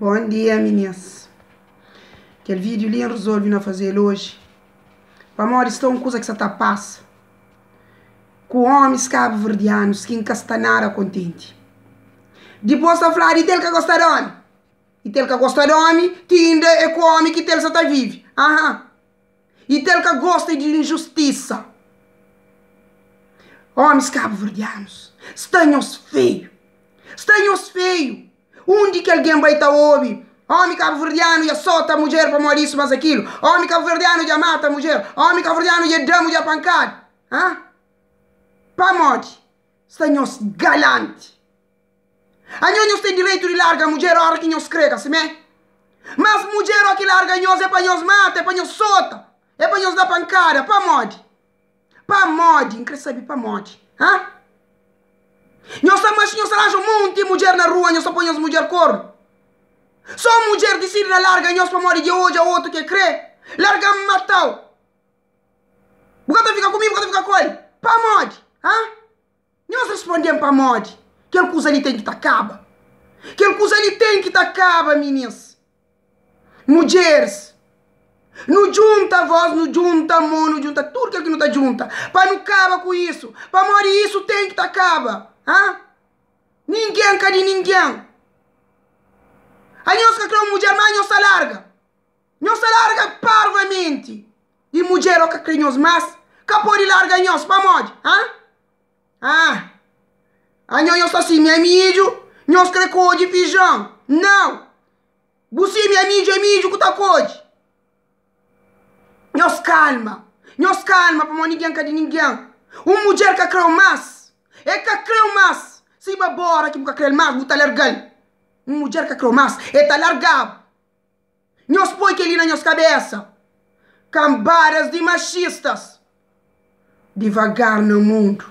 Bom dia minis. Kel vídeo li N resolve na faze-l oji pamodi sta un kuza ki sa ta pasa ku omis kabuverdianus ki N ka sta nada kontenti. Dipôs ta fladu i tel ka gosta di omi, i tel ka gosta di omi ti inda é ku omi ki tel sa ta vive. Aha! I tel ka gosta di injustisa. Omis kabuverdianus, sta nhos feiu, sta nhos feiu. Undi ki algen bai ta obi, Omi kabuverdianu dja sota mudjer pamodi isu mas akilu, omi kabuverdianu dja mata mudjer, omi kabuverdianu dja da mudjer pankada. Ha? Pamodi? Sta nhos galanti. Anho nhos ten direitu di larga mudjer ora ki nhos kre, ka simé? Mas mudjer o ki larga nhos é pa nhos mata, é pa nhos sota, é pa nhos da pankada. Pamodi? Pamodi? N kre sabe pamodi. Ha? Nhos ta maxi nhos ta ranja un monti mudjer na rua nhos ta poi nhos mudjer kornu. So mudjer disidi na larga nhos pamodi dje odja otu ke kre. Larga-m matau. Bu ka ta fika ku mi, bu ka ta fika ku el. Pamodi? Ha? Nhos responde-m pamodi? Kel kuza li ten ki ta kaba. Kel kuza li ten ki ta kaba, minis. Mudjeris, nu djunta vós, nu djunta mô, nu djunta tudu kel ki nu ta djunta pa nu kaba ku isu, pamodi isu ten ki ta kaba. Ha? Ningen ka di ningen. Anhos ka kre un mudjer, má nhos ta larga. Nhos ta larga parvamenti. I mudjer ô ka kre nhos más, ka pode larga nhos. Pamodi? Ha? Ah! Anhos nhos ta simia midju, nhos kre kodje fijon. Nau! Bu simia midju é midju ku ta kodje. Nhos kalma, nhos kalma pamodi ningen ka di ningen. Un mudjer ka kreu mas, e ka kreu mas. Sima bo ora ki bu ka krel mas bu ta largal. Un mudjer ka kreu mas, e ta largabu. Nhos poi kel-li na nhos kabésa, kanbadas di maxistas! Divagar na mundu.